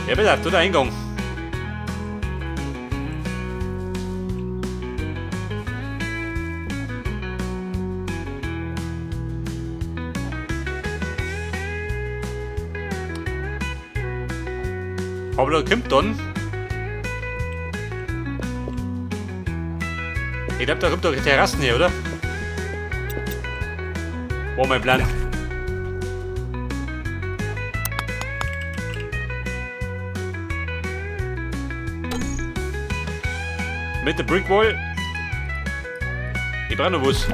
Ja, bitte, da der Eingang. Aber da kommt dann. Ich glaube, da kommt doch die Terrassen hier, oder? War mein Plan. Mit der Brickwall. Ich brauche noch was.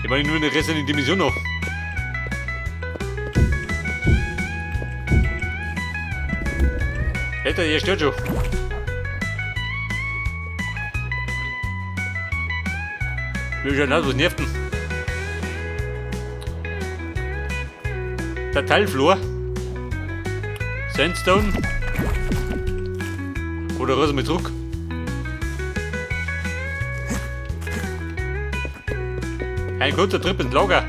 Ich meine nur eine Rest in die Dimension noch. Alter, ihr stört schon. Wie schon aus, was nervt denn? Der Teilflur. Sandstone. Oder raus mit zurück. Ein kurzer Trip ins Lager.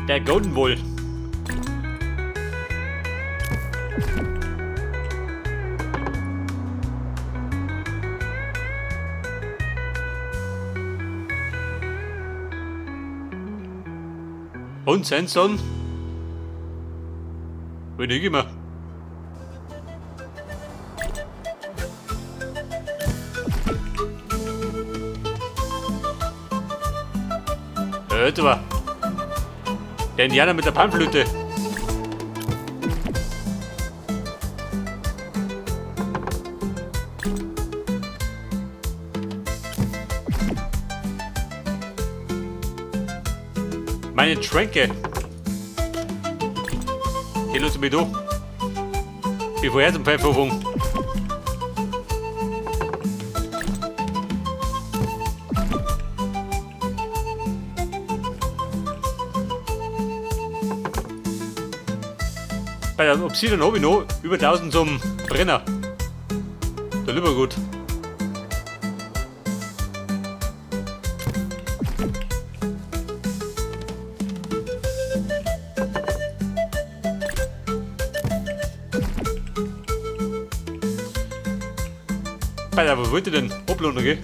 Der Golden Wool. Und Sandstone? Bin ich immer. Hört aber. Der Indianer mit der Panflöte. Meine Tränke. Hier los mich durch. Bevor er zum Pfeifverfung. Bei der Obsidian habe ich noch über 1000 zum Brenner. Da lieber gut. Alter, wo wollt ihr denn? Uploaden, okay?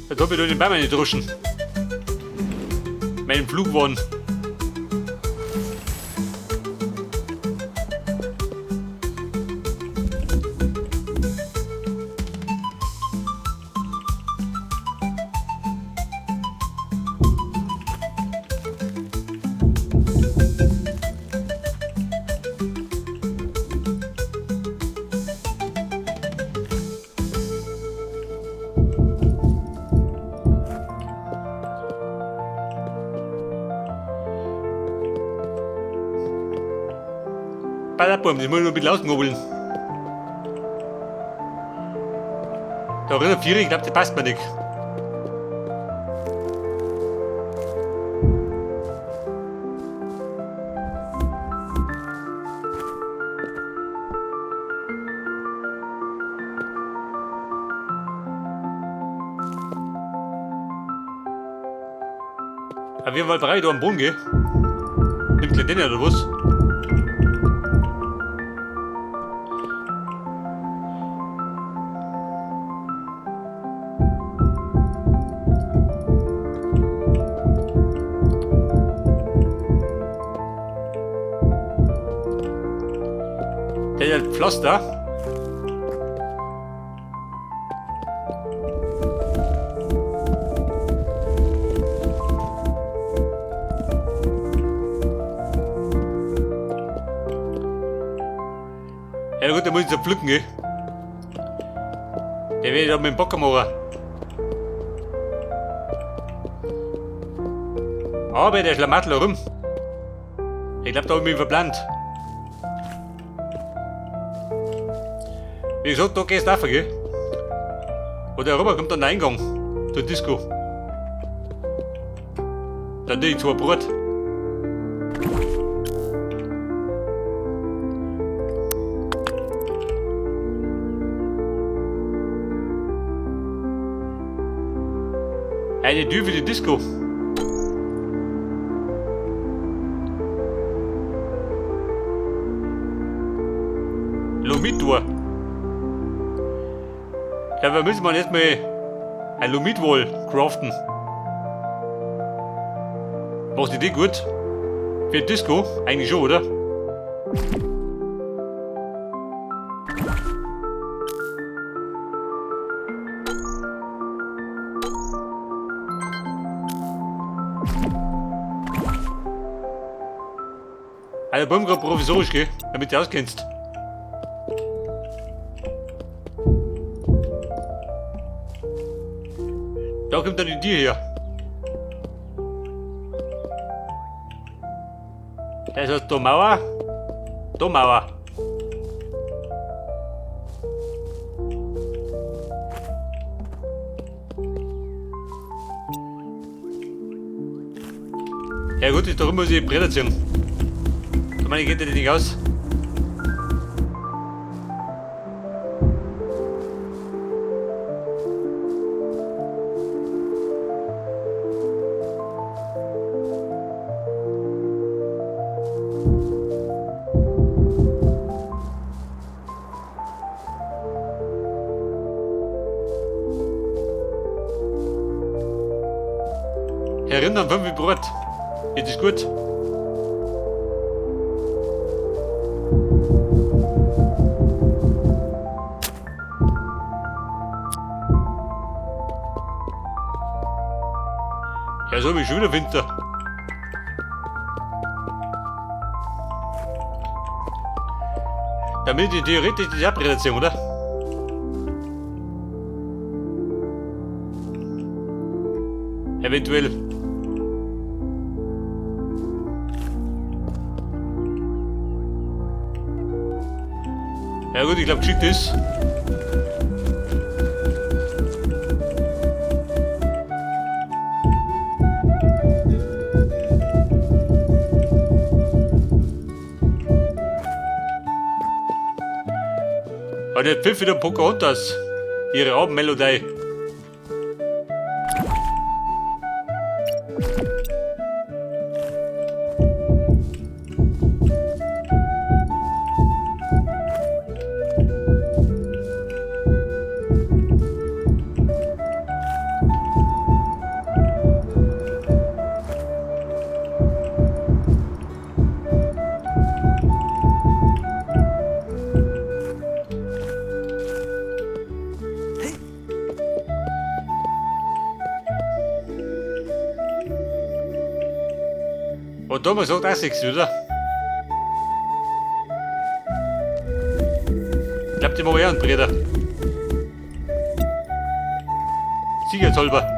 Jetzt hab ich durch den Baum nicht druschen. Meinen Flug gewonnen. Bei der Baum, das muss ich noch ein bisschen ausnobeln. Da drin 4, ich glaube, das passt mir nicht. Auf jeden Fall brauche ich da einen Boden, gell? Nimmt gleich den oder was? Der hat Pflaster. Ja gut, dann muss ich zerpflücken, gell? Der werde ich da mit dem Bock machen. Aber der Schlamattler rum. Ich glaube, da hab ich mich verplant. Wie gesagt, da gehst du rauf, gell? Oder rüber kommt dann der Eingang zur Disco. Dann die zwei Brot. Eine Tür für die Disco. Lomitur. Ja, wir müssen mal erstmal ein Lomitwall craften. Macht die Idee gut? Für Disco? Eigentlich schon, oder? Also beim gerade provisorisch, gell? Damit du auskennst. Da kommt dann die Tür her. Das heißt da Mauer. Da Mauer. Ja gut, darum muss ich Bretter ziehen. Da meine ich, geht das nicht aus. Herinnen 5 Brot. Jetzt ist gut. Ja, so wie schon wieder Winter. Damit ich theoretisch die Abrelation, oder? Eventuell. Ja gut, ich glaube geschickt ist. Und der Pfiff wieder Pocahontas. Ihre Abendmelodie. Und Thomas sagt auch 6, oder? Ich glaub, die machen ja einen Breder. Sicherheitshalber.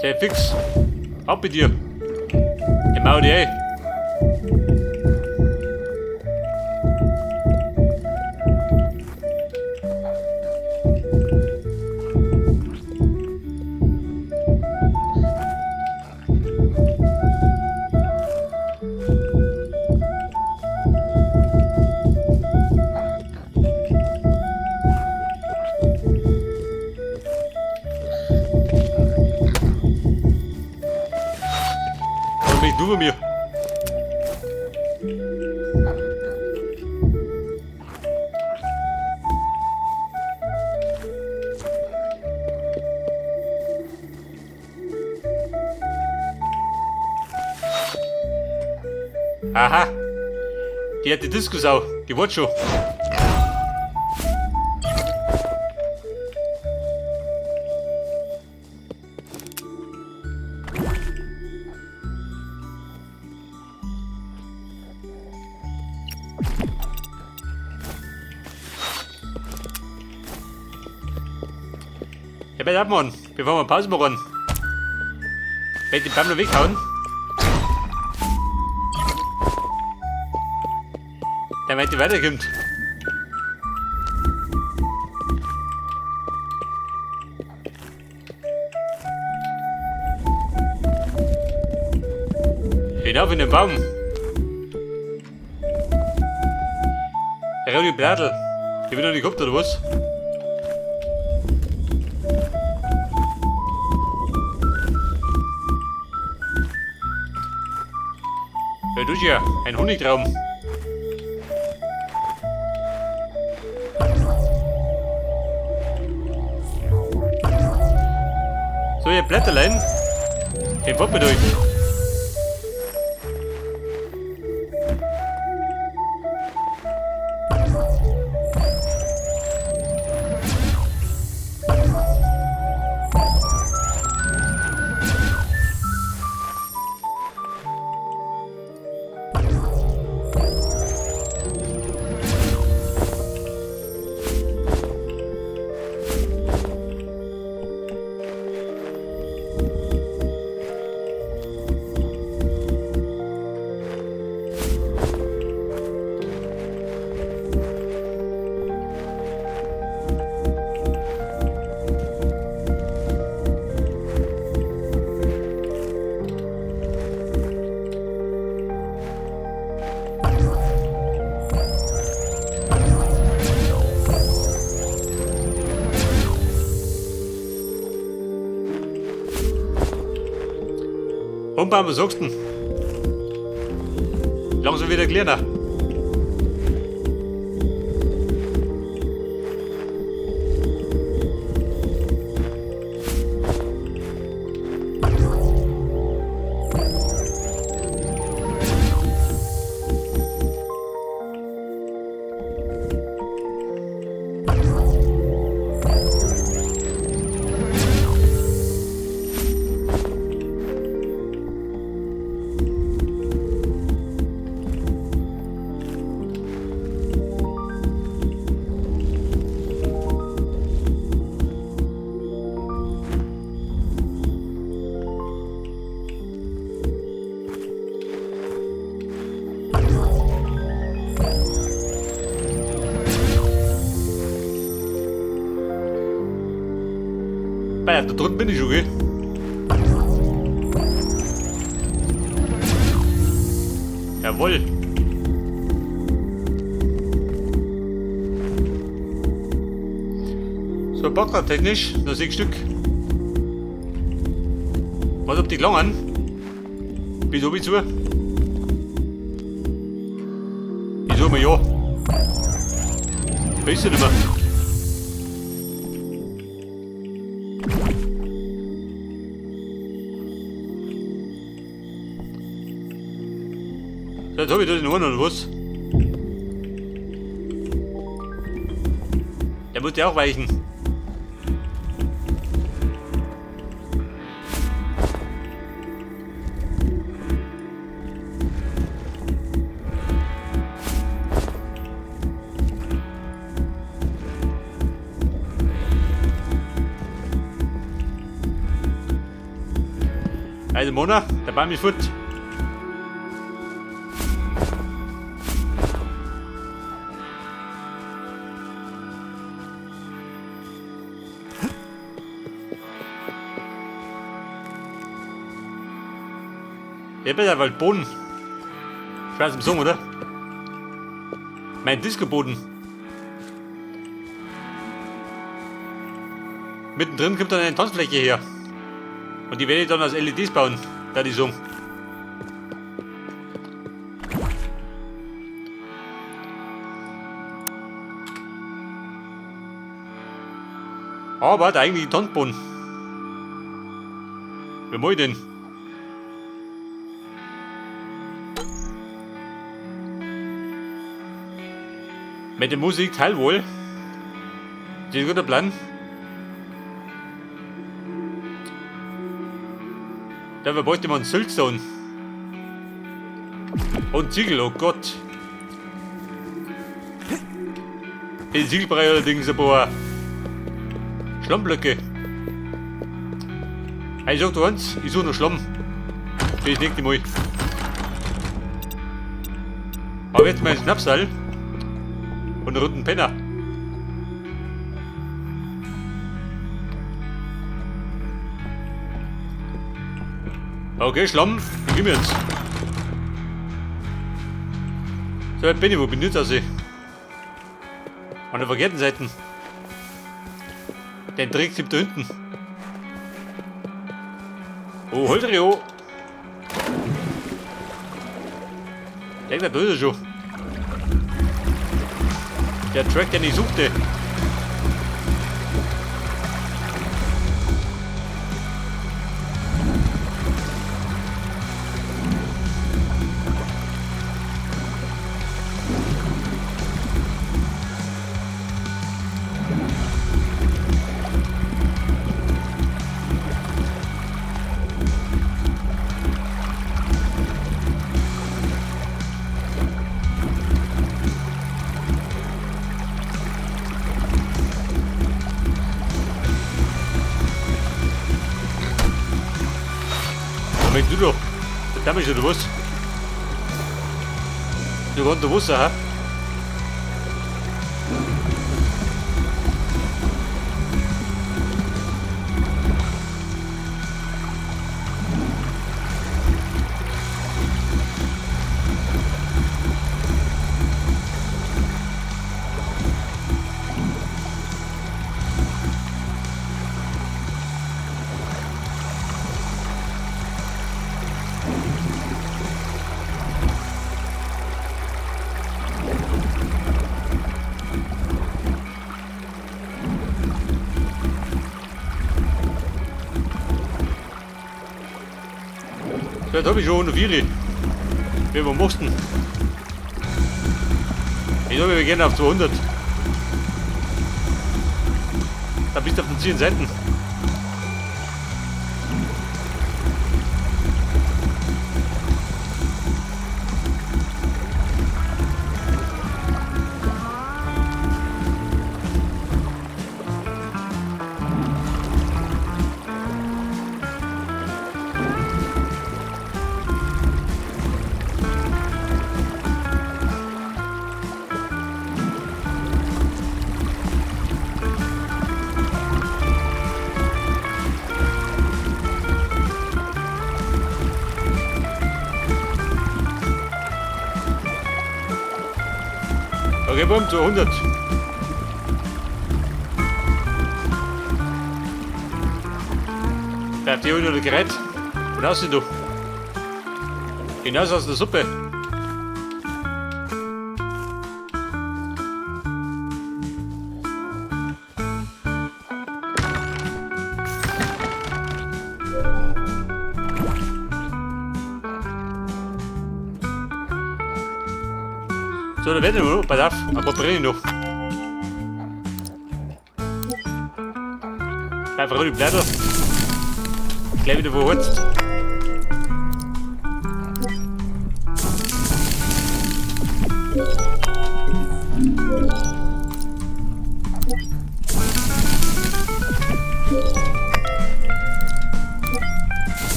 Sehr fix. Ab mit dir. Ich mau die ein. Nur mir. Aha. Die hat die Diskusau. Die wollte schon. Ja, pass auf, Mann, bevor wir Pause machen. Wenn ich den Baum noch weghauen. Damit die weiterkommt. Hinauf in den Baum. Der die Blättel. Ich bin noch nicht gehabt, oder was? Ja, du ja, ein Honigtraum. So, ihr Blätterlein. Den fort mit euch. Umbauen, was sagst du denn? Langsam wieder kleiner. Da drunten bin ich schon, gell? Jawohl. So, technisch noch 6 Stück. Was ob die gelangen? Bis oben zu? Ich sag mal ja. Weiß ich nicht mehr. So, jetzt hab ich da den einen oder was? Der muss ja auch weichen. Also Mona, der Baum ist fort. Ja, besser, weil Boden. Schwer zum Song, oder? Mein Disco-Boden. Mittendrin kommt dann eine Tanzfläche her. Und die werde ich dann als LEDs bauen, da die Song. Aber der eigentliche Tanzboden. Wie mach ich denn? Mit der Musik teilwohl. Das ist ein guter Plan. Dafür bräuchte man Siltstone. Und Ziegel, oh Gott. Den Ziegelbrei allerdings ein paar Schlammblöcke. Hey, ich sag du eins, ich suche noch Schlamm. Für das nächste Mal. Aber jetzt mein Schnapsal und einen runden Penner. Okay, Schlamm, den gib mir jetzt. So, weit bin ich, wo bin ich jetzt also? An der verkehrten Seite. Den Dreck gibt da hinten. Oh, halt dich an. Denk, da ist er schon. Der Track, den ich suchte. Moment, du doch. Verdammt, oder was? Du warst unter Wasser, hä? Jetzt habe ich schon 104. Wie wir mussten. Ich glaube, wir gehen auf 200. Da bist du auf den 10 Seiten. Okay, bumm, 200. Bleibt hier unter der Gerät. Und aus sind du. Hinaus aus der Suppe. So, da werden wir, pass auf, ein paar brennen noch. Einfach die Blätter. Gleich wieder verhurzt.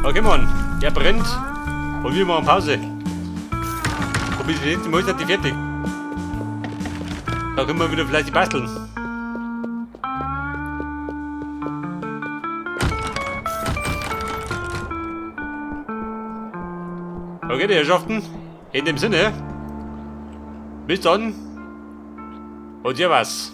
Okay, Mann, der brennt und wir machen Pause. Und bis die nächste Mal ist die fertig. Da können wir wieder fleißig basteln. Okay, die Herrschaften, in dem Sinne, bis dann und ja was.